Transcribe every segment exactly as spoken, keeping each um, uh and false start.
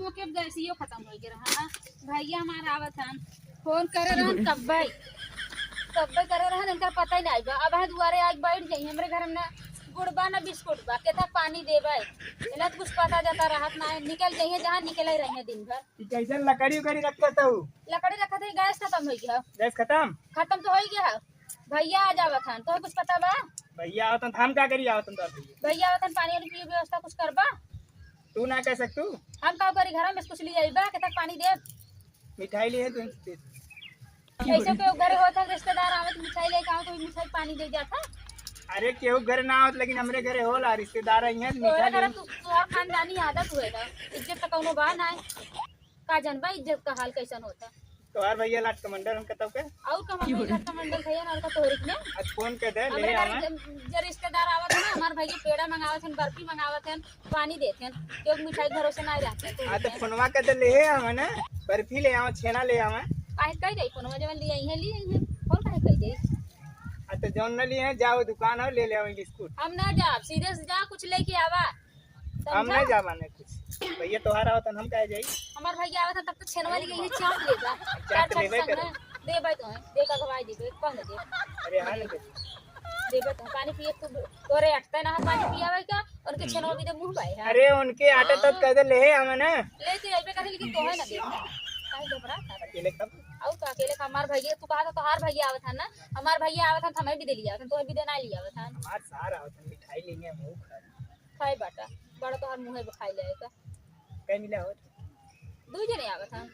ओके, अब गैसियो खतम होइ गए रहा। भइया हमार आवत हन, फोन करे रहन कब्बे, कब्बे करे रहन, इनका पता ही नाहीं बा। अब है दुआरे आके बैठ जाई, हमरे घर में ना गुड़ बा ना बिस्कुट बा, केथा पानी देबे, इन्हें तो कुछ पता जाता रहत नाहीं, निकल जाइए जहाँ निकले रहिए दिन भर। ई कैसन लकड़ी उकड़ी रखत हऊ? लकड़ी रखत है, गैस खतम होइ गया। गैस खतम? खतम तो होइ गया है। भइया आ जावत हन, तोहे कुछ पता बा? भइया आवत हन, त हम का करी आवत हन तोहर भइया? भइया आवत हन, पानी वानी पिए व्यवस्था कुछ करबा? तू ना कह सकतू? हम का करी, घर में से कुछ ले आइबा, केथा पानी देब? मिठाई ले है तू, दे दे। ऐसे केहू घरे होत है, रिश्तेदार आवत, मिठाई लेके आवत, तो मिठाई पानी दे जात है। अरे केहू घरे ना आवत, लेकिन हमरे घरे होला, रिश्तेदार आई हैं, तोहरे मिठाई घर ले। तू, तोहर खानदानी आदत हुए ना, इज्जत तो कौनो बा ना। का जनबा इज्जत का हाल कैसन होता? तोहार भइया लाट कमांडर हम कतौ के? और का हमार भइया लाट कमांडर भइया ना, और का तोहरी के? आज फोन कर दे, ले हमरे घर आवा। जे, जे रिश्तेदार आवत है ना, हमार भइया पेड़ा मंगावत हन, बर्फी मंगावत हन, पानी देत हन, केहू मिठाई के भरोसे ना रहते हैं, तो हाँ, तो फोनवा कर दे, ले आवा ना, बर्फी ले आवा, छेना ले आवा। काहे कह दे, फोनवा जवन ले आई है, ले आई है, फोन काहे कह दे? आ, तो जौन न लिए हैं, जाओ दुकान हो, ले ले आवा बिस्कुट। हम ना जाब, सीधे से जा, कुछ लेके आवा। हम समझा? नहीं जा माने कुछ। भइया तोहार आवत हन, हम काहे जाई? हमार भइया आवत हन, तब तो छेनवा लिए यही चाप लेबा। चाप चार तो लेबे छक्का करे। ना देबे तो है, दे का गवाई देबे, कौन दे? अरे हाँ, नहीं दे। देबे तो पानी पिए तू, तोरे अटते ना पानी पियावे का, उनके छेनवा भी दे मुँह बाए है। अरे उनके आटे तो हाँ। कह दे ले आवे ना। ले तो अइबे करे, लेकिन तोहे ना देबे। काहे घबरा था? अकेले कब? और तो अकेले का हमार भइया, तू कहा था तोहार भइया आवत हन ना, हमार भइया आवत हन, तो हमें भी दे लिया, तो हमें भी देना लिया आवत हन। हमार सार आवत हन, मिठाई लेंगे हम, वो खा। खाए बाटा, बड़ा तोहार मुँहे पे खाए ले आएगा। कई मिला हो? दू जने आवत हन।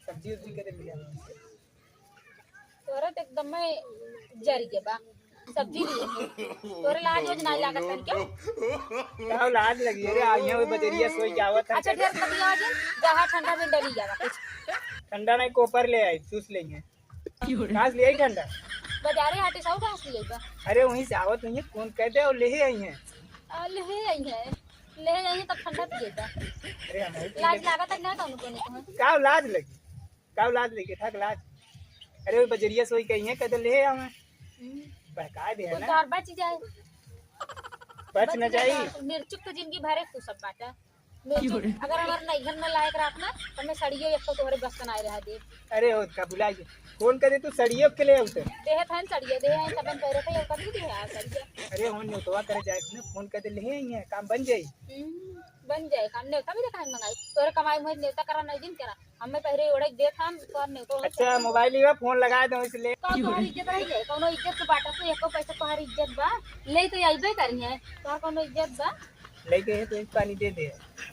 सब्जी उब्जी के दे मिला हो? तोरा तो एकदम में जरी के बा। सब्जी लिए। तोरे लाज वाज नाहीं लागत तन के? का लाज लगी? अरे, आ यहाँ वो बजरिया सोई के आवत है। अच्छा, ढेर खतिया हो जिन, जहाँ ठंडा में डली जावा कुछ। ठंडा नहीं, कोपर ले आई, चूस लेंगे। कहाँ से ले आई ठंडा? बाजारे हाटे से और कहाँ से ले आई बा? अरे, वहीं से आवत हुई है, फोन कर दे और ले ही आई हैं। आ, ले ही आई है, ले ही आई है, तब ठंडा पिए बा। अरे, हम ही पी लाज ले। लागत है ना, कौन, कौन, कौन? का लाज लगी? का लाज लगी? ठक लाज। अरे, वो बजरिया सोई कहीं है, कह दे ले आवे। हम्म। बहका दे है कुछ ना? घर बच जाए। बच बच न जाए जाई। ना, मिर्चुक तो जिंदगी भरे तू सब बाटा। मिर्चुक, अगर हमार नैहर में लायक रात ना, तो मैं सड़ियो एक तो तोहरे बस बनाए रह दे। अरे, हो का बुलाइए। फोन करे तू सड़ियो के ले आउते। देहे थान सड़ियो, देहे हैं, तबन पैरे थे, कभी देहे आ सड़ियो। अरे, हो न्योतवा करे जाए ना, फोन कर दे ले, ये काम बन जाई। हम्म, बन जाए काम, न्योता भी तो काहे मंगाई? तोरे कमाई मुझे न्योता करा, नहीं दिन करा। हमें पहले ओढ़े देत हम, तो हम नहीं तो अच्छा, मोबाइल लिया, फोन लगा दो इसलिए। का तोहार इज्जत रही है? कौनो इज्जत के बाटा तो एको पैसा तोहार इज्जत बा? ले तो अइबे करी है, तोहार कौनो इज्जत बा? लेके है तो एक पानी दे दे।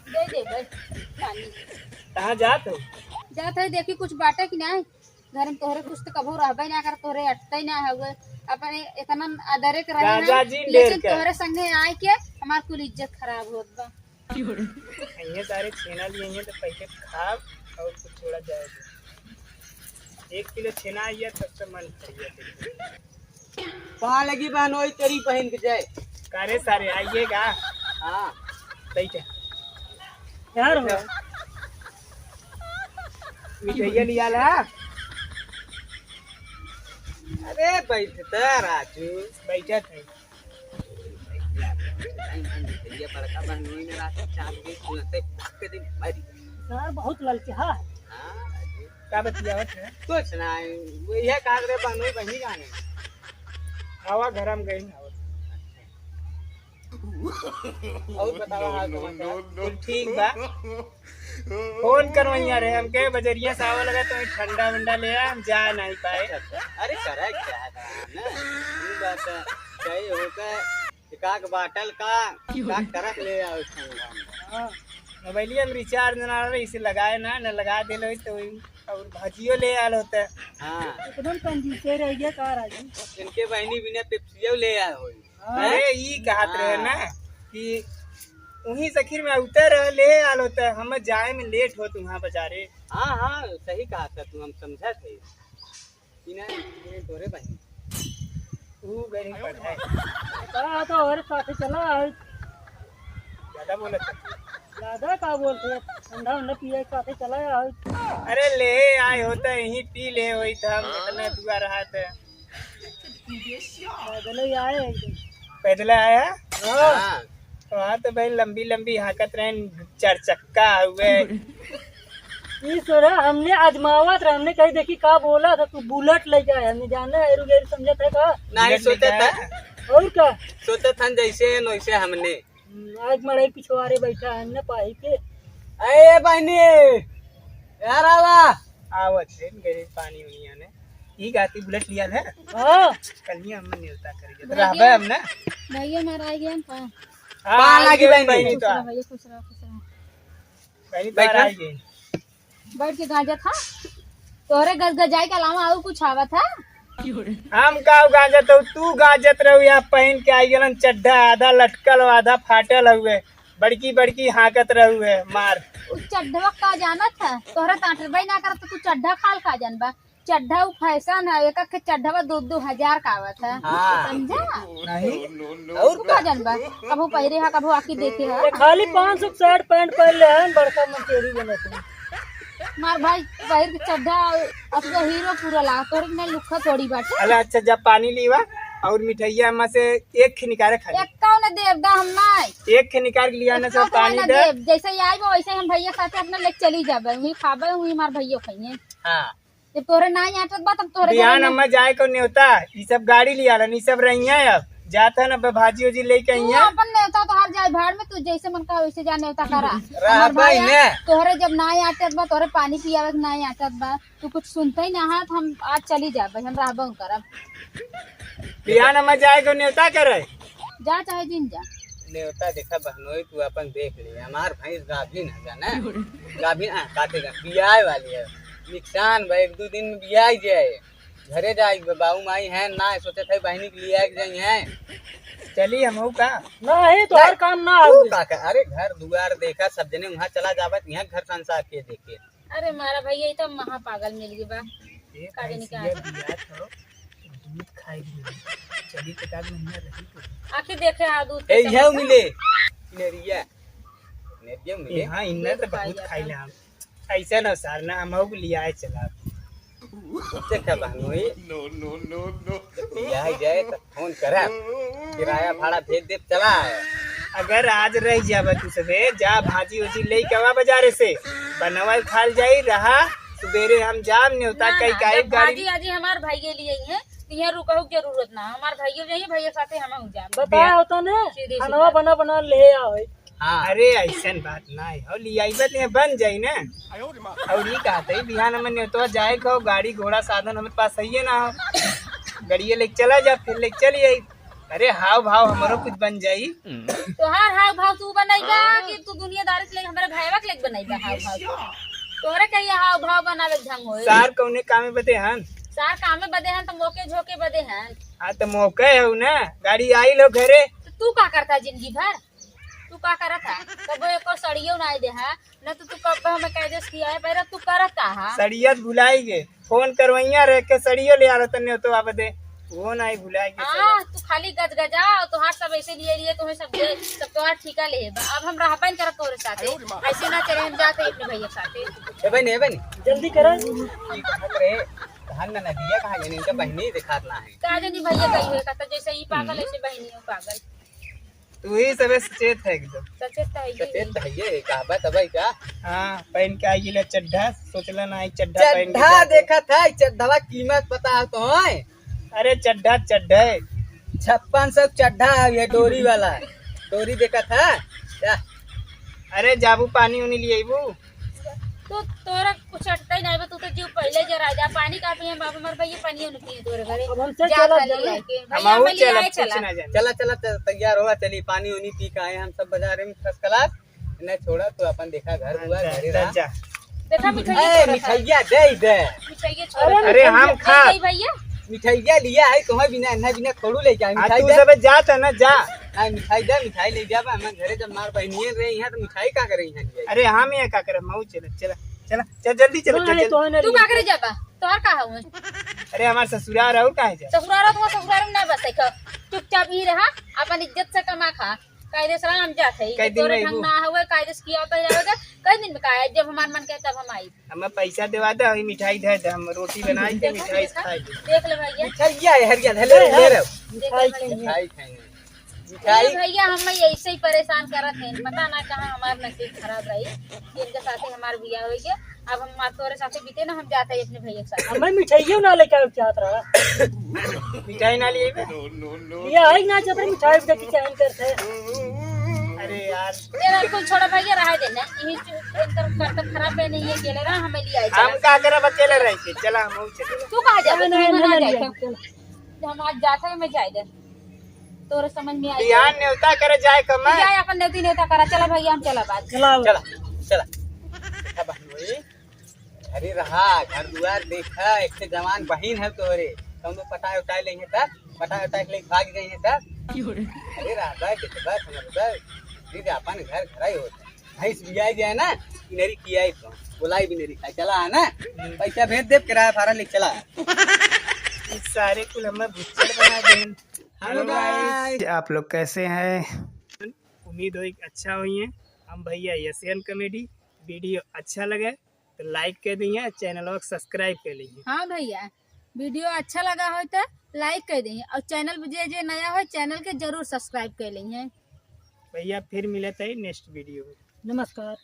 दे दे बे पानी। कहाँ जात हो? जात है, देखी कुछ बाटा कि नहीं। घर में तोहरे कुछ तो कभू रहबे ना कर, तोहरे अटते ना हवे। अपने इतना आदरे के रहे राजा हैं, जी लेकिन डेढ़ का। तोहरे संगे आए के हमार कुल इज्जत खराब होत बा। ये सारे छेना लिए हैं तो पहले खाब और कुछ थोड़ा जाए दे। एक किलो छेना आइए तब से मन भर गया। पहा लगी बहनोई तेरी बहन के जय। का रे सारे आइएगा? हाँ। बैठे। यार हो। मिठाइया लिया ला। अरे बैठ त राजू। बैठा थे। भैया बड़का बहनोई में रात चाँद के सुनते पक दिन मरी। यार बहुत ललचाहा है। हाँ राजू। का बतियावत है? कुछ ना, यह कहा रे बहनोई बहनी जाने। आवा घर हम गई ना। और बतावा हाल समाचार? कुल ठीक बा। फोन करवैया रहे हमके, बजरिया से आवे लगा तो ठंडा वंडा ले आ, हम जा नहीं पाए। अरे करे क्या है ना, ये बात है, सही होता है, एक आध बाटल का, का करक ले आओ ठंडा। हाँ, मोबाइलिया में रिचार्ज ना रहे, इसे लगाए ना, न लगा दे लो तो वही, और भजियो ले आल होता है। हाँ। एकदम कंजूसे रह गया का राजू। इनके बहनी बिना पेप्सियो ले आए होई। हाँ। अरे, ई कहत रहे हाँ। ना कि उहीं सखीर में उतर ले आल होता, हम जाए में लेट होत वहाँ बाजारे। हाँ, हाँ, सही कहा था तू, हम समझा थे। कि ना, ये तोरे बहनी। तू गई पढ़ाई। का तो और साथे चला आए। ज्यादा बोलत है। ज्यादा का बोलते हैं? ठंडा उंडा पिए साथे चला आए। अरे, ले आए होता, यहीं पी ले होई था, हम इतना दुआ रहा था। पैदल ही आए हैं एकदम। पैदल आया? हाँ। हाँ। तोहार तो भाई लंबी लंबी हाकत रहन, चार चक्का हुए। ई सोरा हमने आजमावत रहे, हमने कही देखी का बोला था, तू बुलेट लेके आया, हमने जाना है, एरू गैरू समझत है का? नहीं, बुलेट सोचा लेके था। आया। और का? सोचा था जैसे है वैसे हमने। हम्म, आज मड़ई पिछवारे बैठा है ना पाई के। अरे बहनी, यार आवा। आवत है, गरीब पानी उनी आने। ई गाती बुलेट लिया है। हाँ। कल ही हम न्योता करेंगे। भैया। रहबे हम ना। भैया हमारा आ गया ना। हाँ, पान आ लागी गई बहनी। बहनी खुश तो। रहो भैया, खुश रहो, खुश रहो। बहनी तो बैठा। आ गई। बैठ के गांजा था। तोहरे गजगजाए के अलावा और कुछ आवत है? हम का गांजत हऊ, तू गांजत रहू, यहाँ पहन के आई गलन चड्ढा, आधा लटकल हो, आधा फाटल हुए, बड़की बड़की हाकत रहू है, मार। उ चड्ढवा का जानत है? तोहरा तांटरबाई ना करत, तू चड्ढा खाल का जानबा? चड्ढा उ फैशन है, एक एक चड्ढवा दो दो हजार का आवत है। हाँ। समझा? नहीं। और तू का जानबा? कभू पहिरे हा, कभू आके देखे हा। ये खाली पाँच सौ के शर्ट पैंट पहन ले हैं, बड़का मंचेरी बनत है। मार भाई, पहिर के चड्ढा, अब तो हीरो पूरा लागा, तोरे में लुक्खा थोड़ी बाटे। अरे अच्छा, जब पानी लीवा और मिठाइया में से एक खे निकाले खाली। एक कौन देव दा हम नहीं। एक खे निकाल के लिया ना, सब एक कौन पानी दे। देव, जैसे ही आइबो वैसे ही हम भैया साथे अपना लेके चली जाबे, वही खाबे, वही हमार भैया खाइए। हाँ। जब तोरे ना आटत बा, तब तोरे बिहान घरे में हमें जाए को न्योता, ई सब गाड़ी लिया लन, ई सब रहिया अब। जात है ना, भाजी उजी लेके तू आइया। अपन नेवता तोहार जाए भाड़ में, तू जैसे मन कहा वैसे जा नेवता करा। रहबे हमार भाई ने। तोहरे जब ना आटत बा, तोहरे पानी पियावे के ना आटत बा, तू कुछ सुनते ही ना है, तो हम आज चली जाबे, हम रहबे करब। बिहान हमें जाए को नेवता करे। जा चाहे जिन जा। नेवता देखा बहनोई, तू अपन देख ले, हमार भैंस गाभिन है जाना, गाभिन आ, काटे का बियाए वाली है, नुकसान भाई, एक दो दिन में बियाई जाए। घरे जाई, बाबू माई हैं ना, सोचे थे बहनी के लिए आके जाई हैं। चली हम का? नहीं, तो हर काम ना तू आवे। का कर? अरे घर दुआर देखा, सब जने वहाँ चला जावत, यहाँ घर संसार के देखे। अरे मारा भैया, ये तो महा पागल मिल गई बा। ए, का जाने भैंसिया का? बिया तो दूध खाए के मिली। चली तो का महीना रही तो। आखिर देखे आ दूध ए, के यह समोसा। मिले। नेरिया। नेरिया मिले। ए, हाँ, इन्ना तो दूध बहुत खाई खाई ले हम। ऐसे न सार ना, हम लोग लियाए चला। देखा बहनोई। No, no, no, no। जब लियाए जाए तो फोन करा, किराया भाड़ा भेज दे, चला आया। अगर आज रह जाबा तू सबे, जा भाजी उजी ले के आवा बाजारे से, बनवाल खाल जाई रहा, सुबेरे हम जाम नेवता ना, कई ना, काई जब गाड़ी। भाजी आजी हमार भाई के लिए ही है, तो यहाँ रुकहु के जरूरत ना, हमार भाइयों जाइए, भैया साथे हम हूँ जाम। बताया होता ने, सीधे खानवा सीधा। बना बना ले आवे। हाँ। अरे, ऐसन बात नाहीं हो, लियाइबा त यहाँ बन जाई ना। और ये कहते ही, बिहान में नेवतवा जाए को, गाड़ी घोड़ा साधन हमारे पास है ना हो, गड़िया लेके चला जा, फिर लेके चली आई। अरे, हाव भाव हमरो कुछ बन जाई। तोहार हाव भाव तू बनइबा कि तू दुनियादारी के लेके, हमारे भाईवा के लेके बनइबा हाव भाव? तोहरे कहिया हाव भाव बनावे के ढंग होए। सार कौने कामे बदे हन? सार कामे बदे हन, तो मोके झोंके बदे हन। हाँ, तो मोके हो ना, गाड़ी आई लो घरे। तो तू का करता जिंदगी भर? तू का करत है? कबो एको सड़ियो ना दे है, न तो तू कब हमें कह देस कि आए पैरा, तू करत का है? सड़िया त भुलाई गे, फोन करवैया रह के सड़ियो ले आ रहा तन्ने तो आप दे, वो ना ही भुलाई गे हाँ, साला। तू खाली गजगजा, तोहार सब ऐसे लिए लिए, तुम्हें सब दे, सब तोहार ठीका ले बा। अब हम रहबन करब तोरे साथे, ऐसे ना चले, हम जाते अपने भैया के साथे। ए बहन, ए बहन। जल्दी करा। ये कहत रहे, धान ना नदिया कहाँ जाने, इनका बहनी दिखात ना है। का जानी भैया कही है, कहता जैसे ई पागल, ऐसे बहनी हो पागल। तू ही सबे सचेत है एकदम। सचेत तो है ही। सचेत तो है ये, कहबा तबे का? हाँ, पहन के आई गिला चड्ढा, सोचला ना आई चड्ढा पहन के चड्ढा जाते। देखा था, चड्ढवा कीमत पता है तो है? अरे चड्ढा, चड्ढा है। छप्पन सौ चड्ढा है ये डोरी वाला। डोरी देखा था? क्या? अरे जाबू पानी उनी लिए आईबू? तो तोरा कुछ अटता ही नहीं बा, तू तो जीव पहले जरा जा। पानी का पिए बाबा, मर भैया पानी उनी पिए तोरे घरे। अब हमसे जा चला खाली जाना। आके। हम भैया, आऊ भैया, चला, आए कुछ चला। ना जाने। चला, चला, चल, तैयार होगा, चलिए पानी उनी पी के आए हम सब बाजार में first class। नहीं छोड़ा तो अपन देखा घर हाँ, दुआर जा, घरे जा, रहा। जा। देखा मिठाई ए, छोड़ा था। मिठाइया दे दे। मिठाइया छोड़ा अरे, था। अरे, हम मिठाइया खा। दे दे भैया। मिठाइया लिया है, तुम्हें बिना, ना बिना थोड़ू ले जाए, हाँ, मिठाई तू दे। सब जात है ना, जा। हाँ, मिठाई दे, मिठाई ले जाबा, हमारे घरे जब मार बहनियन रहे यहाँ तो मिठाई का करे यहाँ लिया? अरे, हम यहाँ का करे, मऊ चले, चला, चला, चल, जल्दी चला, ना, चल, ये जल्दी। तो है ना तू लिया। का करे जाबा? तोहार का हवे? अरे, हमार ससुराल और काहे जाए? ससुराल तो ससुराल में ना बसे खा, चुपचाप ही रहा, अपन इज्जत से कमा खा। कायदे से हम जात है, कै दिन तोरे में ढंग अइबू? ना हुए, कायदे से किया होता जावेगा। कै दिन में का है, जब हमार मन कहे तब हम आई। हमें पैसा देवा दे, वही मिठाई दे दे, हम रोटी बनाई के देखो, मिठाई देखो, खाई। देख ले भैया। मिठाइया है, हरिया, ले, ले, ले रहो। देख ले भैया। मिठाई खाएंगे। मिठाई? अरे भैया, हम ऐसे ही परेशान करत हैं, पता ना कहाँ हमार नसीब खराब रही, इनके साथे हमार बियाह होइ गया। अब हम तोरे साथे बीते ना, हम जाते हैं अपने भैया के साथ। हमें मिठाइयों ना लेके आवे चाहत रहा। मिठाई ना लिए बे? ये आई ना जब मिठाई उठाई की चाहन करते। अरे यार। तेरा कुल छोड़ा भैया, रहा देना, यही चुप, इनकर करतब खराब है, नहीं ये अकेले रहा, हमें ले आए हम चला। का करब अकेले रह के? चला हम चले। तू कहाँ जाबे? नहीं, तू नहीं, ना नहीं, जाए। नहीं, चला। हम आज जाते हैं, मैं जाए दे। तोरे समझ में आई बिहान जाए। नेवता करे जाए कमाए। जाए अपन नेवती नेवता करा। चला भैया, हम चला बात। चला। चला, चला। अब हम वही घरे रहा, घर दुआर देखा, एक से जवान बहिन है तोरे, कौनो पटाए उटाए लेंगे तब, पटाए उटाए के लेके भाग गई है तब। अरे रहबा, देखबा, समझबा, फिर अपन घर घराई होता। भैंस बियाई जाए ना, इनरी खियाई तो, बोलाई भी नहीं खाई, चला है ना, पैसा भेज देब, किराया भाड़ा ले चला। इस सारे कुल हमें भुच्चड़ बना देन। Hello guys, आप लोग कैसे हैं? उम्मीद हो कि अच्छा होइए। हम भैया एशियन कॉमेडी, वीडियो अच्छा लगे तो लाइक कर दीजिए, चैनल को सब्सक्राइब कर लीजिए। हाँ भैया, वीडियो अच्छा लगा हो तो लाइक कर दीजिए और चैनल पे जे जे नया हो, चैनल के जरूर सब्सक्राइब कर लीजिए। भैया फिर मिलत है नेक्स्ट वीडियो में। नमस्कार।